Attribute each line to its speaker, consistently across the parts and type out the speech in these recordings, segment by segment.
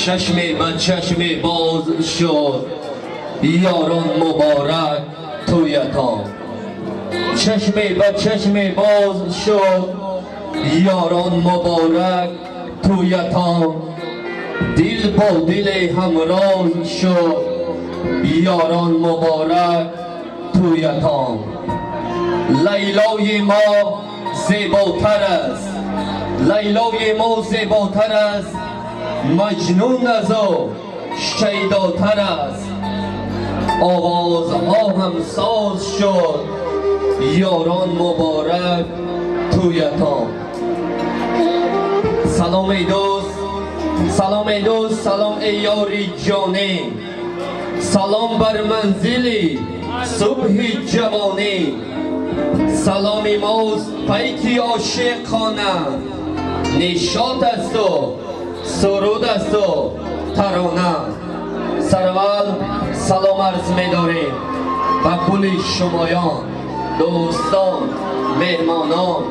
Speaker 1: Чашме ба чашме боз шуд, ёрон, муборак тӯятон. Чашме ба чашме боз шуд, ёрон, муборак тӯятон. Дил бо диле ҳамроз шуд, ёрон, муборак тӯятон. Лайлои мо зеботар аст, Лайлои мо зеботар аст, Маҷнун аз ӯ шайдотар аст. Овозҳо ҳам соз шуд, ёрон, муборак тӯятон. Салом, эй дӯст, салом, эй дӯст, салом, эй ёри ҷонӣ, салом бар манзили субҳи ҷавонӣ. Саломи мост пайки ошиқона, нишот асту суруд асту тарона. Сараввал салом арз медорем ба кулли шумоён, дӯстон, меҳмонон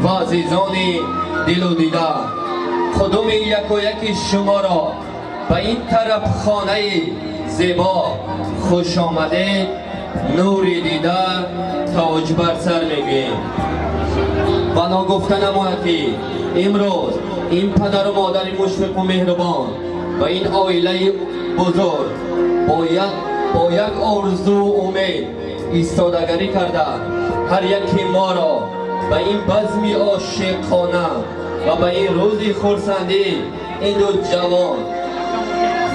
Speaker 1: ва азизони дилу дида. Қудуми яку яки шуморо ба ин тарабхонаи зебо хуш омадед, нури дида, тоҷ бар сар мегӯем. Ва ногуфта намонад, ки имрӯз ин падару модари мушфиқу меҳрубон ва ин оилаи бузург бо як орзу умед истодагарӣ карда, ҳар яки моро ба ин базми ошиқона ва ба ин рӯзи хурсандӣ ин ду ҷавон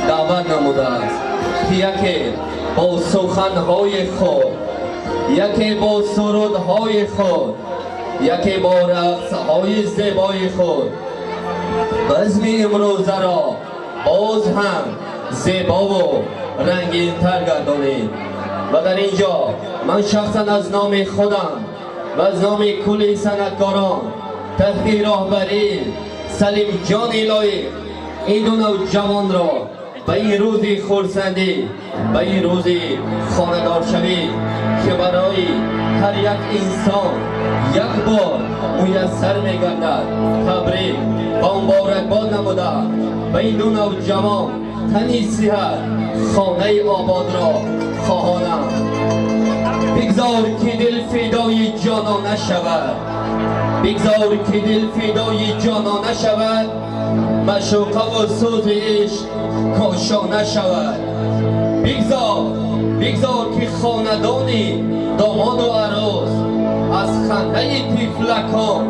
Speaker 1: даъват намудааст, ки яке бо суханҳои худ, яке бо сурудҳои худ, яке бо рақсҳои зебои худ базми имрӯзаро боз ҳам зебову рангинтар гардонид. Ва дар ин ҷо ман шахсан аз номи худам ва аз номи кулли санъаткорон таҳти роҳбарии Салимҷони Лоиқ ин ду навҷавонро ба ин рӯзи хурсандӣ, ба ин рӯзи хонадоршавӣ, ки барои ҳар як инсон як бор муяссар мегардад, табрик ва муборакбод намуда, ба ин ду навҷавон тани сиҳат, хонаи ободро хоҳонам. Бигзор, ки дил фидои ҷонона шавад, бигзор, ки дил фидои ҷонона шавад, маъшуқаву сӯзи ишқ кошона шавад. Бигзор, бигзор, ки хонадони домоду арӯс аз хандаи тифлакон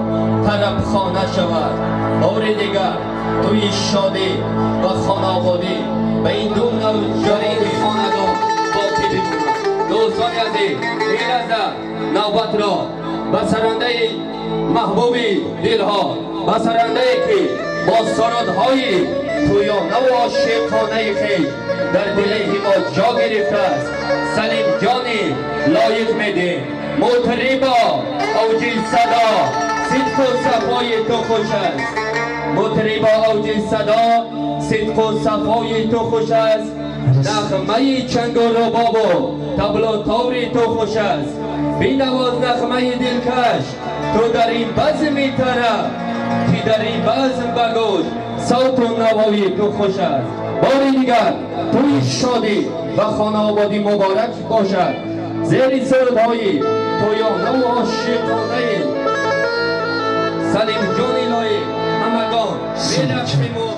Speaker 1: тарабхона шавад. Бори дигар тӯи шодӣ ва хонаободӣ ба ин ду навҷавони хонадон боқӣ бимонад. Дӯстони азиз, ин лаҳза навбатро ба сарандаи маҳбуби дилҳо, ба сарандае, ки бо сурудҳои тӯёнаву ошиқонаи хеш дар дили мо ҷо гирифтааст, Салимҷони Лоиқ медиҳем. Мутрибо, авҷи садо, сидқу сафои ту хуш аст. Мутрибо, авҷи садо, сидқу сафои ту хуш аст. Нағмаи чангу рубобу таблу тори ту хуш аст. Бинавоз нағмаи дилкаш ту дар ин базми тараб, ки дар ин базм ба гӯш савту навои ту хуш аст. Бори дигар тӯи шодӣ ва хонаободӣ муборак бошад. Зери сурудҳои тӯёнаву ошиқонаи Салимҷони Лоиқ ҳамагон мерақсиму.